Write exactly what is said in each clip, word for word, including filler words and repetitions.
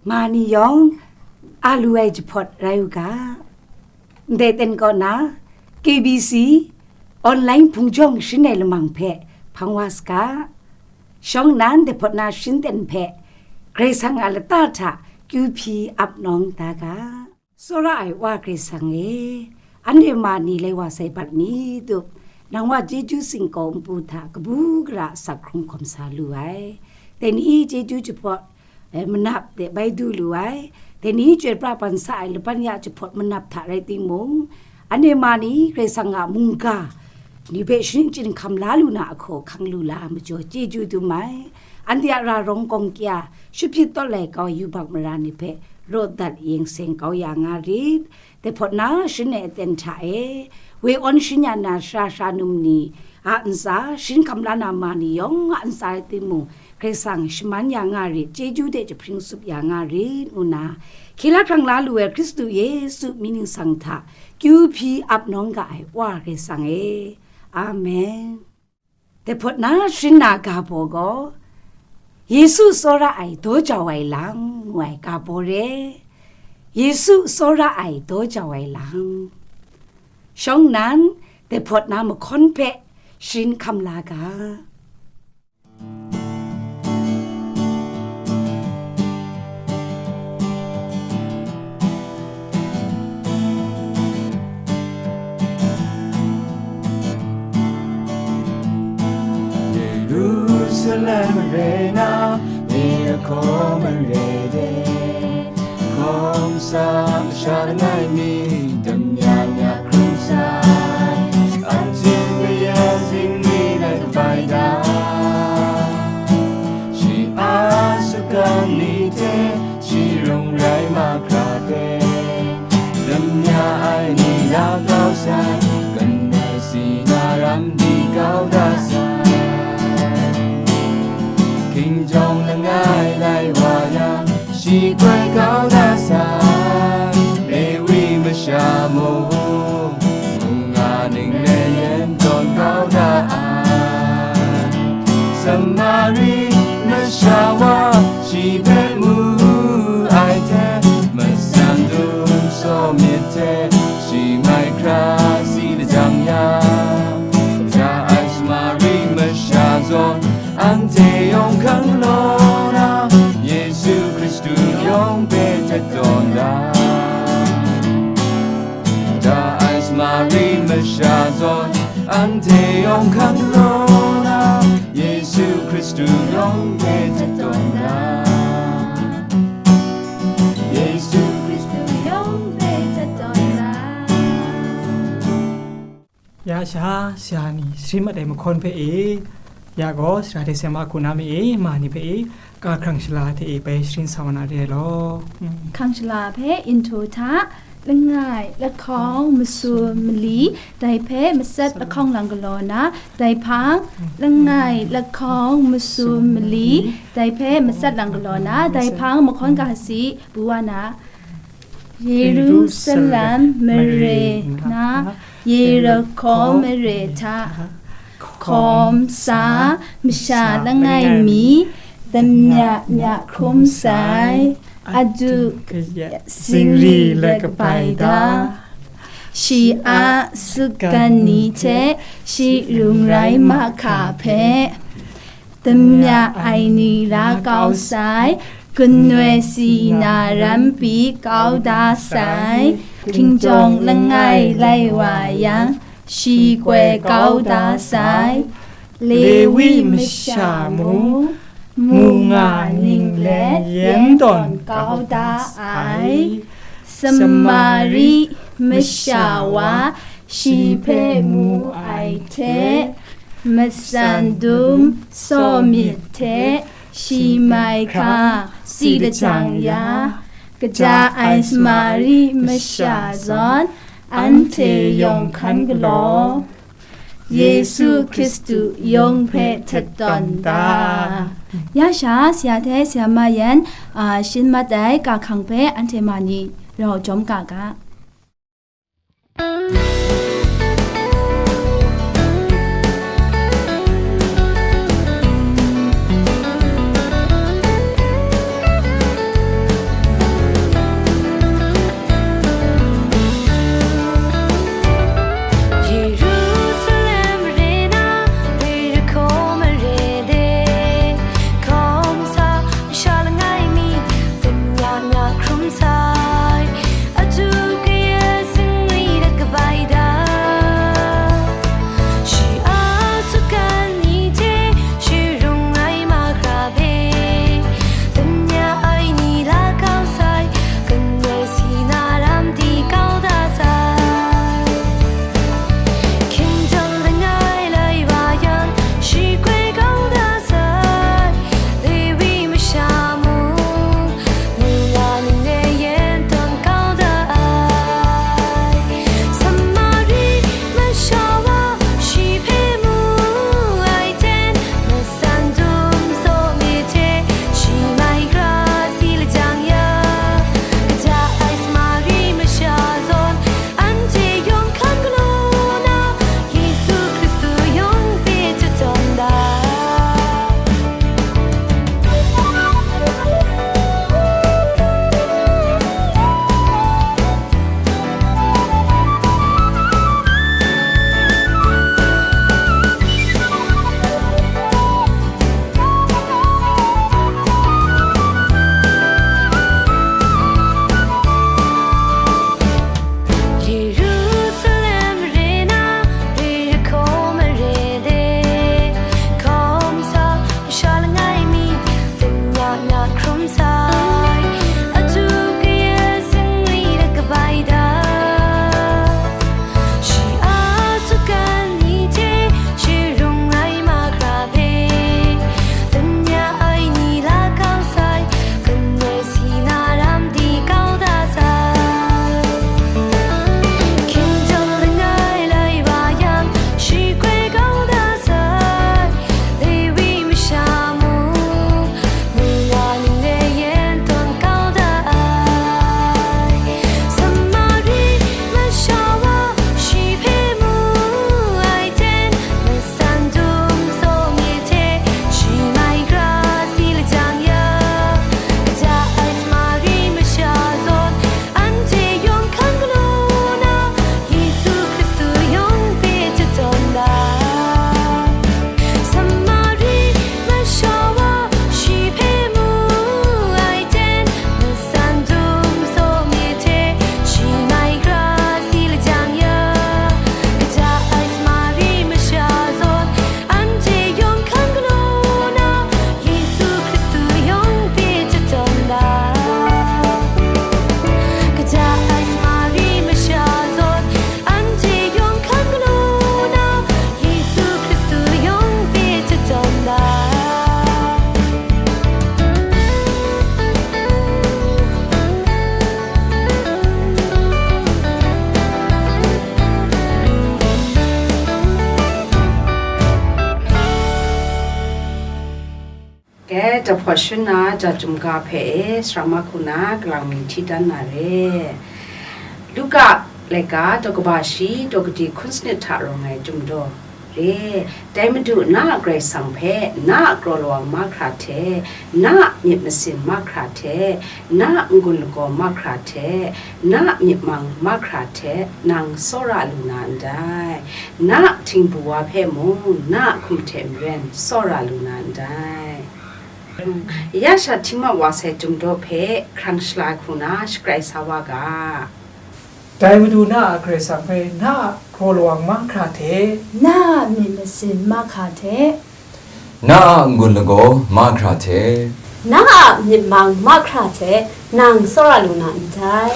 Ma ni yawng a lu ai jahpawt rai u ga. Ndai ten kaw na, K B C online hpung jawng sharin ai lamang hpe hpang wa saga. Shawng nnan dai hpawt na sharin ten hpe Karai Kasang a lata hta kyu hpyi ap nawng da ga. Tsawra ai Wa Karai Kasang e, anhte ma ni lai wa sai bat mi tup, nang wa chyeju singkaw npu hta kabu gara asak hkrung hkawm sa lu ai. Dai ni chyeju jahpawt, eh, manap de bai du lu ai. Dai ni chyoi pra ban sa ai laban ya jahpawt manap hta rai timung, anhte ma ni Karai Kasang a mungga ni hpe sharin chyinghkam la lu na ahkaw hkang lu la ai majaw chyeju dum ai. Anhte a ra rawng kawng kya, shaphyit tawt lai kau yubak mara ni hpe raw dat yeng seng kau ya nga rit. Dai hpawt na, sharin ai aten hta e, woi awn sharin ya na sara sara num ni a ntsa, sharin hkam la na ma ni yawng a ntsa rai timung, Karai Kasang shaman ya nga rit, chyeju de jahpring tsup ya nga rit, ngu na, hkye la hkrang la lu ai Hkristu Yesu mying ningsang hta kyu hpyi ap nawng ga ai Wa Karai Kasang e. Amen. Dai hpawt na sharin na ga baw gaw, Yesu tsawra ai daw jau ai lam, ngu ai ga baw re. Yesu tsawra ai daw jau ai lam. Shawng nnan, dai hpawt na mahkawn hpe sharin hkam la ga. Yerusalem mare na, Yeriko mare de, hkawm sa masha langai mi, damya mya hkrum sai, anhte mayat zingri lai kabai da, shi a sutgan ni hte, shi rung rai mahkra hpe, damya ai ni la kau sai, kanoi si na ram di kau da sai. King jawng langai lai wa yang, shi koi kau da sai. Lewi masha mung, mung nga ning le yen tawn kau da ai. Samari masha wa shi hpe mu ai hte, matsan dum saw myit hte, shi mai hkra si lajang yang, ja ai Samari masha zawn, anhte yawng hkan galaw na, Yesu Hkristu yawng hpe htet tawn da. Ja ai Samari masha zawn, anhte yawng hkan galaw na, Yesu Hkristu yawng hpe htet tawn da. Yesu Hkristu yawng hpe htet tawn da. Ya sha, sha ni, sharin mat ai mahkawn hpe e, ya gaw, sara hte sema hku na mi e, ma ni hpe e, ka hkrang shala hte e, bai sharin sa wa na re ai law. Mm. Hkrang shala hpe inhto hta, langai, lahkawng, masum, mali, dai hpe matsat lahkawng lang galaw na, dai hpang, langai, lahkawng, masum, mali, dai hpe matsat lang galaw na, dai hpang mahkawn ga si, bu wa na. Yerusalem mare na, Yeriko mare hta, hkawm sa masha langai mi, damya mya hkrum sai, adu zingri let kabai da, shi a sutgan ni hte shi rung rai mahkra hpe, damya ai ni la kau sai, kanoi si na ram pyi kau da sai, hkinjawng langai lai wa yang, shi koi kau da sai. Lewi masha mung, mu nga ning let yen tawn kau da ai. Samari masha wa shi hpe mu ai hte, matsan dum saw myit hte shi mai hkra si lajang ya, kaja ai Samari masha zawn anhte yawng hkan galaw, Yesu Hkristu yawng hpe htet tawn da. Ya sha, sara hte sara ma yan, a, sharin mat ai ga hkrang hpe anhte ma ni rau jawm ga ga. Jahpawt shun na ja chyum ga hpe e, sara mahku na galang mi hti dan na re. Luka laika daw kaba shi daw kadi hkun sanit hta rawng ai chyum daw re. Dai Madu na a Karai Kasang hpe na a kraw lawang mahkra hte, na a myit masin mahkra hte, na a n-gun lagaw mahkra hte, na a myit mang mahkra hte nang tsawra lu na ndai. Na a htingbu wa hpe mung na a hkum hte maren tsawra lu na ndai. Ya sha htingmau wa sai Chyum Daw hpe hkrang shala hku na shakrai sa wa ga. Dai Madu na a Karai Kasang hpe na a hkraw lawang mahkra hte, na a myit masin mahkra hte, na a n-gun lagaw mahkra hte, na a myit mang mahkra hte nang tsawra lu na ndai.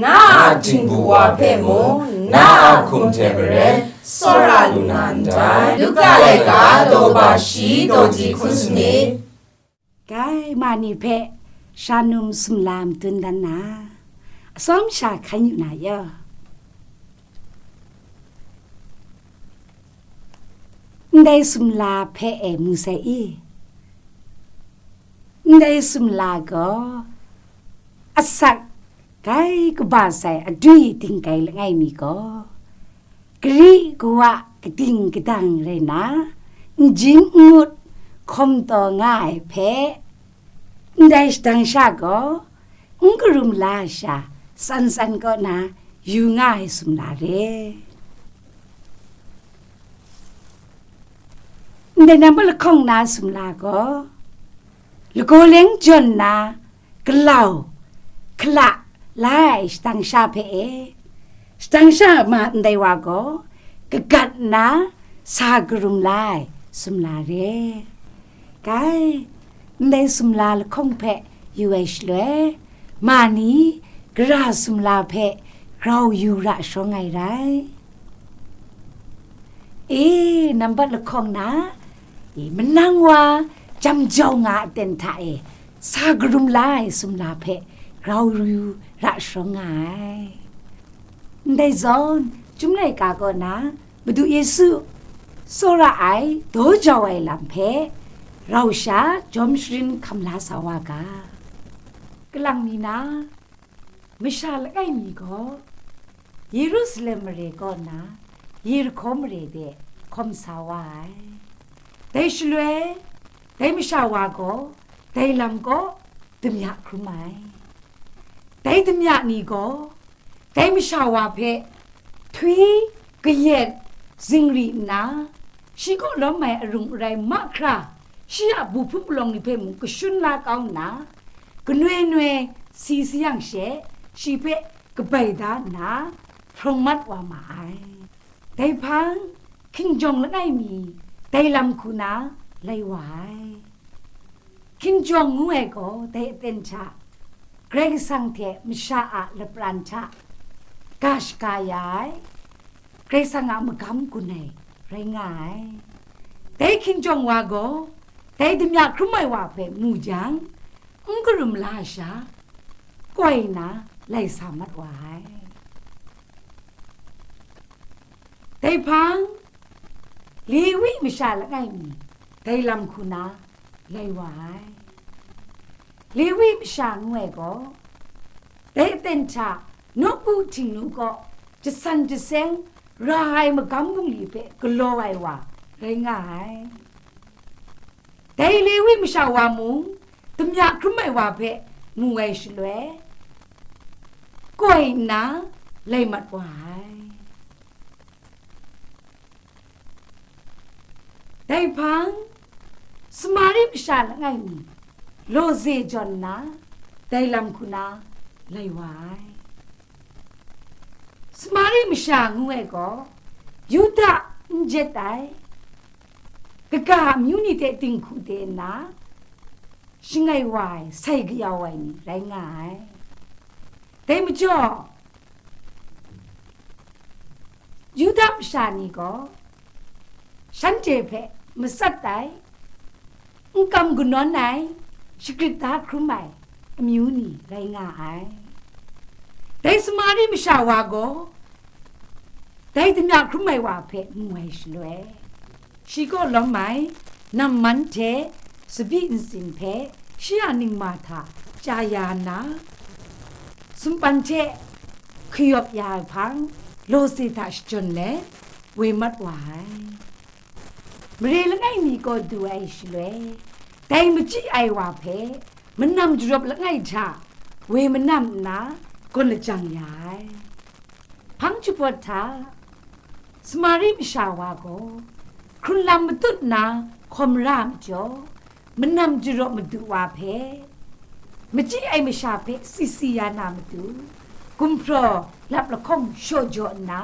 Na a htingbu wa hpe mung na a hkum hte maren tsawra lu na ndai. Luka laika daw ba shi daw di hkun sanit. Gai ma ni hpe shanum sumla madun dan na, atsawm sha hkan yu na ya. Ndai sumla hpe e mu sai i. Ndai sumla gaw asak gai kaba sai adwi dinggai langai mi gaw, gari kawa kating kadang rai na, n jin n ngut hkawm taw nga ai hpe, ndai shadang sha gaw n karum la ai sha tsan tsan kaw na yu nga ai sumla re. Ndai nambat lahkawng na sumla gaw, lagaw leng jawn na, galau, hkala, la ai shadang sha hpe e, shadang sha ma ndai wa gaw, kagat nna sa karum la ai sumla re. Gai, ndai sumla lahkawng hpe yu ai shaloi, ma ni gara sumla hpe grau yu ra shawng ai rai. E, nambat lahkawng na, e, manang wa jam jau nga aten hta e, sa karum la ai sumla hpe grau yu ra shawng nga ai. Ndai zawn, Chyum laika kaw na Madu Yesu tsawra ai, daw jau ai lam hpe rau sha jawm sharin hkam la sa wa ga. Kalang mi na, masha langai mi gaw Yerusalem mare kaw na Yerihko mare de hkawm sa wa ai. Dai shaloi, dai masha wa gaw dai lam kaw damya hkrum ai. Dai damya ni gaw dai masha wa hpe htwi kayat zingri nna, shi kaw lawm ai arung arai mahkra, shi a bu hpung palawng ni hpe mung kashun la kau nna, kanoi noi si sayang she, shi hpe kabai da nna, hprawng mat wa ma ai. Dai hpang, hkinjawng langai mi dai lam hku na lai wa ai. Hkinjawng ngu ai gaw dai aten hta, Karai Kasang hte masha a lapran hta ga shaga ya ai, Karai Kasang a magam gun ai rai nga ai. Dai hkinjawng wa gaw, dai damya hkrum ai wa hpe mu jang, n karum la ai sha, koi nna lai sa mat wa ai. Dai hpang, Lewi masha langai mi dai lam hku na lai wa ai. Lewi masha ngu ai gaw, dai aten hta nawku htingnu kaw jasan jaseng ra ai magam bungli hpe galaw ai wa rai nga ai. Dai Lewi masha wa mung, damya hkrum ai wa hpe mu ai shaloi, koi nna lai mat wa ai. Dai hpang, Samari masha langai mi, lawze jawn nna, dai lam hku na lai wa ai. Samari masha ngu ai gaw, Yuda n jet ai, kaga amyu ni hte dinghku de nna, shangai wa ai, sai kayau ai ni rai nga ai. Dai majaw, Yuda masha ni gaw, shanhte hpe matsat ai, n kam kanawn ai, shagrit da hkrum ai amyu ni rai nga ai. Dai Samari masha wa gaw, dai damya hkrum ai wa hpe mu ai shaloi, shi kaw lawm ai namman hte tsabyi ntsin hpe shi a ningma hta chya ya nna, sumpan hte hkuyawp ya ai hpang, lawze hta shachyen let, woi mat wa ai. Mare langai mi kaw du ai shaloi, dai machyi ai wa hpe manam jarawp langai hta woi manam nna gawn lajang ya ai. Hpang jahpawt hta, Samari masha wa gaw hkrunlam matut nna hkawm ra ai majaw, manam jarawp madu wa hpe, machyi ai masha hpe si si ya na matu, gumhpraw lap lahkawng shaw jaw nna,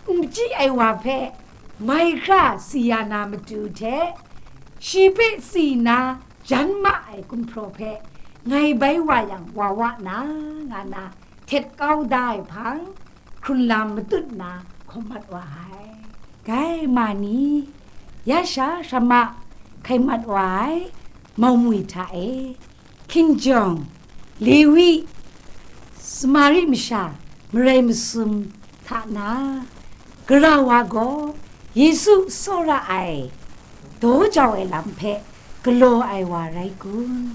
n machyi ai wa hpe mai hkra si ya na matu hte, shi hpe si nna jan ma ai gumhpraw hpe ngai bai wa yang wa wa na, nga na, htet kau da ai hpang, hkrunlam matut nna hkawm mat wa ai. Gai ma ni, ya sha sha ma hkai mat wa ai, mau mwi hta e, hkinjawng, Lewi, Samari masha marai masum hta na, gara wa gaw Yesu tsawra ai, daw jau ai lam hpe galaw ai wa rai kun?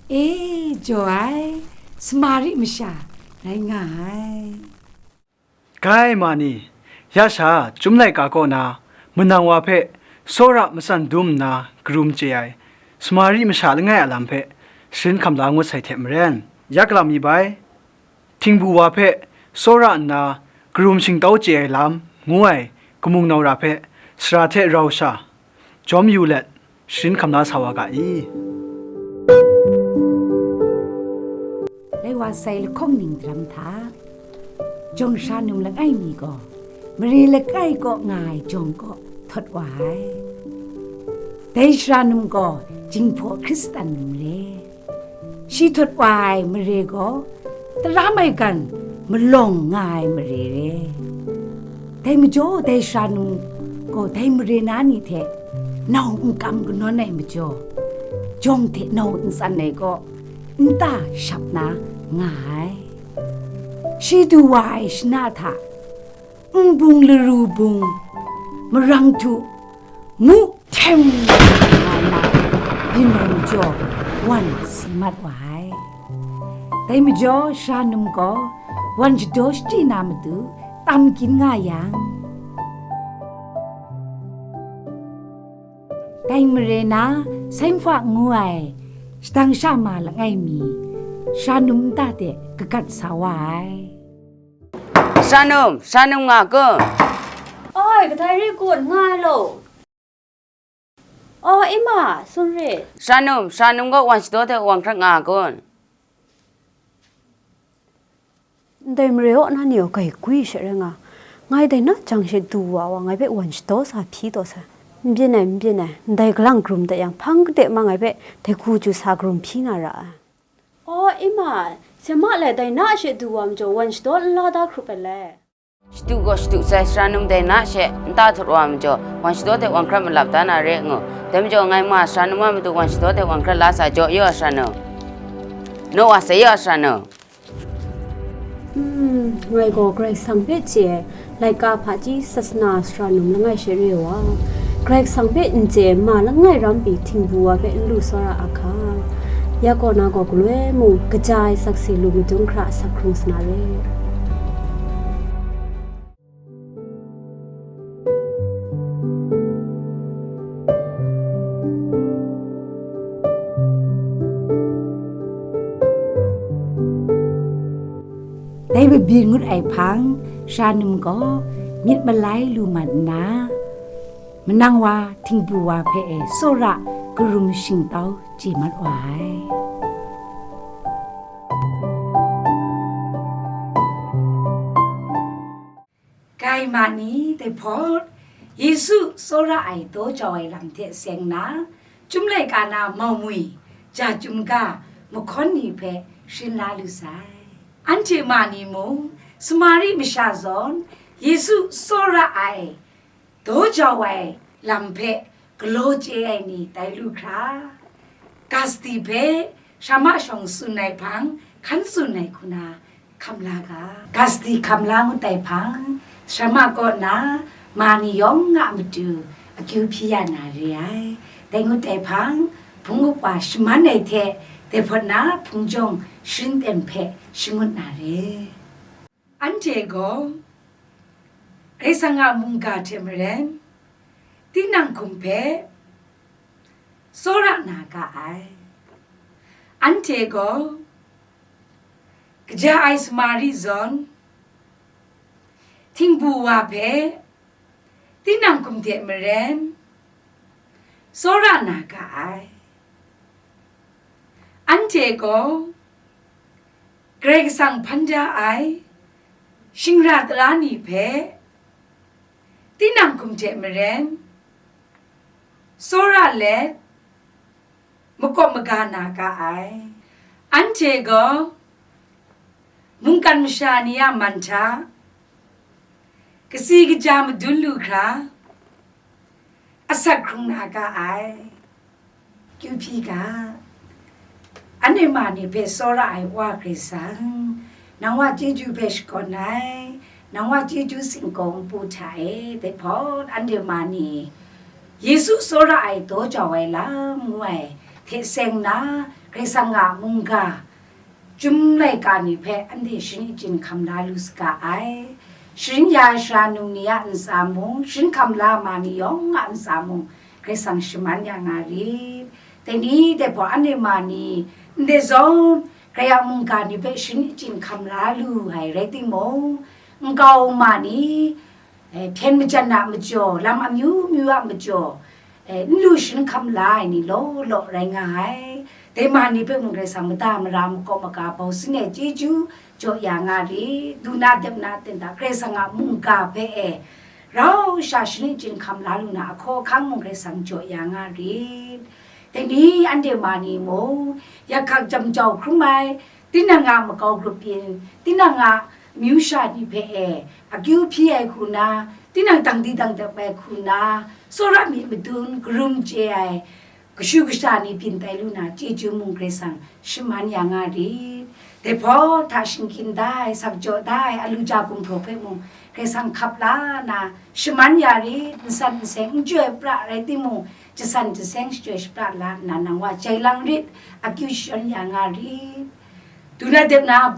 E, jaw ai, Samari masha rai nga ai. Gai ma ni, ya sha, Chyum laika kaw na, manang wa hpe tsawra matsan dum nna karum chye ai, Samari masha langai a lam hpe sharin hkam la ngut sai hte maren, ya galam mi bai. Htingbu wa hpe tsawra nna karum shingtau chye ai lam ngu ai kamung naura hpe sara hte rau sha jawm yu let, sharin hkam la sa wa ga i? Lai wa sai lahkawng ning daram hta, jawng sara num langai mi gaw, mare langai kaw nga ai jawng kaw htawt wa ai. Dai sara num gaw Jinghpaw Hkristan num re. Shi htawt wa ai mare gaw, tara maigan malawng nga ai mare re. Dai majaw, dai sara num gaw dai mare na ni hte nau n kam kanawn ai majaw, jawng hte nau n tsan ai kaw, nta shap na nga ai. Shi du wa ai shana hta, nbung laru bung, marang htu, mu htem nga na, byin ai majaw, wan si mat wa ai. Dai majaw, sara num gaw wan shadaw shachyi na matu tam kyin nga yang, dai mare na Sainhpa ngu ai shadang sha ma langai mi, sara num nta de kagat sa wa ai. Sara num, sara num nga kun? Oi, kadai re kun, nga ai law. O, Ema, tsun re. Sara num, sara num gaw wan shadaw hte wan hkrat nga kun? Ndai mare aw na ni gaw kai gwi she rai nga, ngai dai na jang she du wa wa ngai hpe wan shadaw sa hpyi taw sai. N byin ai, n byin ai, ndai galang karum dat yang, hpang kade ma ngai hpe dai hku chyu sa karum hpyi na ra ai. O, Ema, sema lai dai na she du wa majaw, wan shadaw n la da hkrup ai le? Shadu gaw shadu sai, sara num dai na she nta htawt wa majaw, wan shadaw hte wan hkrat malap da na re ngu. Dai majaw, ngai ma sara num a matu wan shadaw hte wan hkrat la sa jaw yaw a sara num. Naw wa sai yaw a sara num. Hmm, ngai gaw Karai Kasang hpe chye ai, laika hpaji sasana sara num langai she re wa, Karai Kasang hpe n chye ai ma langai ram pyi htingbu wa hpe n lu tsawra a hka, ya kaw na gaw galoi mung, kaja ai sakse lu madung hkra asak hkrung sa na re. Dai mabyin ngut ai hpang, sara num gaw myit malai lu mat nna, manang wa htingbu wa hpe e tsawra karum shingtau chye mat wa ai. Gai ma ni, dai hpawt, Yesu tsawra ai daw jau ai lam hte seng nna, Chyum laika na mau mwi, ja chyum ga, mahkawn ni hpe sharin la lu sai. Anhte ma ni mung, Samari masha zawn, Yesu tsawra ai, daw jau ai lam hpe galaw chye ai ni tai lu hkra, Gasti hpe sara ma shawng tsun ai hpang hkan tsun ai hku na hkam la ga. Gasti hkam la ngut ai hpang, sara ma kaw na ma ni yawng a matu akyu hpyi ya na re ai. Dai ngut ai hpang, hpung upa shaman ai hte dai hpawt na hpung jawng sharin ten hpe shangut na re. Anhte gaw Karai Kasang a mungga hte maren, tinang hkum hpe tsawra na ga ai. Anhte gaw kaja ai samari zawn, htingbu wa hpe tinang hkum hte maren tsawra na ga ai. Anhte gaw Karai Kasang hpan da ai shingra tara ni hpe tinang hkum hte maren tsawra let makawp maga na ga ai. Anhte gaw mungkan masha ni a man hta kasi kaja madun lu hkra, asak hkrung na ga ai. Kyu hpyi ga, anhte ma ni hpe tsawra ai Wa Karai Kasang, nang Wa chyeju hpe shakawn ai, nang Wa chyeju singkawng npu hta e, dai hpawt anhte ma ni Yesu tsawra ai daw jau ai lam ngu ai hte seng na, Karai Kasang a mungga, Chyum laika ni hpe anhte sharin achyin hkam la lu saga ai. Sharin ya ai sara num ni a ntsa mung, sharin hkam la ma ni yawng a ntsa mung, Karai Kasang shaman ya nga rit. Dai ni dai hpawt anhte ma ni, ndai zawn Karai a mungga ni hpe sharin achyin hkam la lu ai rai timung, nkau ma ni, eh, hpyen majan a majaw, lam amyu myu a majaw, eh, n lu sharin hkam la ai ni law law rai nga ai. Dai ma ni hpe mung Karai Kasang mada mara makawp maga bau sin ai chyeju jaw ya nga rit. Du na dep na ten hta Karai Kasang a mungga hpe e rau sha sharin achyin hkam la lu na ahkaw ahkang mung Karai Kasang jaw ya nga rit. Dai ni anhte ma ni mung, yak hkak jam jau hkrum ai, tinang a makau grup yin, tinang a amyu sha ni hpe e akyu hpyi ai hku na, tinang dang di dang dap ai hku na, tsawra myit madun, karum chye ai, kashu kasha ni byin tai lu na, chyeju mung Karai Kasang shaman ya nga rit. Dai hpawt hta shingkyin da ai, sakjaw da ai, alu ja gumhpraw hpe mung Karai Kasang hkap la na, shaman ya rit, nsan nseng n chyoi pra rai timung, jasan jaseng shachyoi shapra la nna nang wa jai lang rit, akyu shadawn ya nga rit. Du na dep na,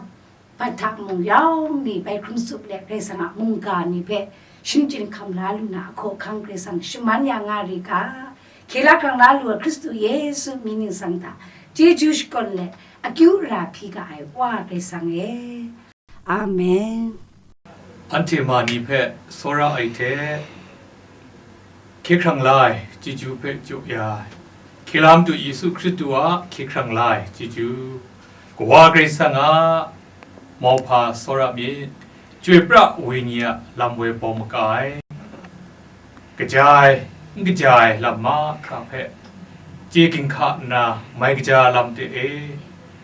hpat hta mung yau mi bai hkrum tsup let Karai Kasang a mungga ni hpe sharin achyin hkam la lu na ahkaw ahkang Karai Kasang shaman ya nga ri ga, hkye la hkrang la lu ai Hkristu Yesu mying ningsang hta chyeju shakawn let akyu ara hpyi ga ai Wa Karai Kasang e. Amen. Anhte ma ni hpe tsawra ai hte, hkye hkrang la ai chyeju hpe jaw ya ai, hkye la Madu Yesu Hkristu a hkye hkrang la ai chyeju, Kawa Karai Kasang a mauhpa tsawra myit, chyoi pra wenyi a lam woi bawng maka ai, kaja ai, n kaja ai lam mahkra hpe chye ginhka nna mai kaja lam de e,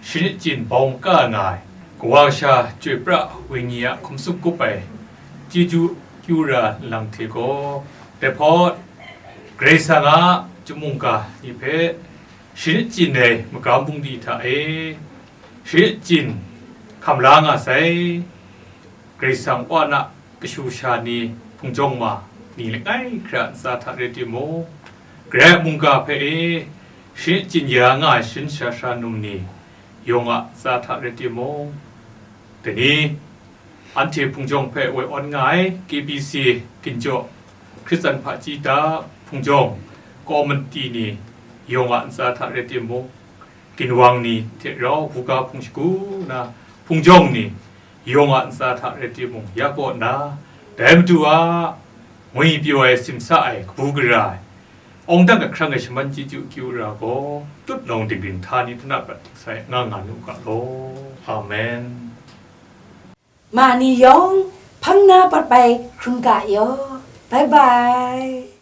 sharin achyin bawng maka nga ai, Kawa Kasha chyoi pra wenyi a hkum tsup kup ai chyeju kyu ra nlang hte gaw, dai hpawt Karai Kasang a chyum mungga ni hpe sharin achyin ai magam bungli hta e sharin achyin hkam la nga sai. Karai Kasang Wa na kashu sha ni, hpung jawng ma ni langai hkra ntsa hta rai timung, Karai a mungga hpe e sharin achyin ya nga ai sharin sha sha num ni yawng a ntsa hta rai timung, dai ni anhte hpung jawng hpe woi awn nga ai K B C ginjaw Hkristan hpaji ta hpung jawng kawmati ni yawng a ntsa hta rai timung, ginwang ni hte rau buga hpung shagu na hpung jawng ni yawng a ntsa hta rai timung, ya kaw nna, dai Madu a ngwi pyaw ai, simsa ai, kabu gara ai, awng dang ahkrang ai shaman chyeju akyu ara gaw, tutnawng dingring hta ni hta na prat sai nga nga nu ga law. Amen. Ma ni yawng hpang na pat bai hkrum ga yaw. Bye bye.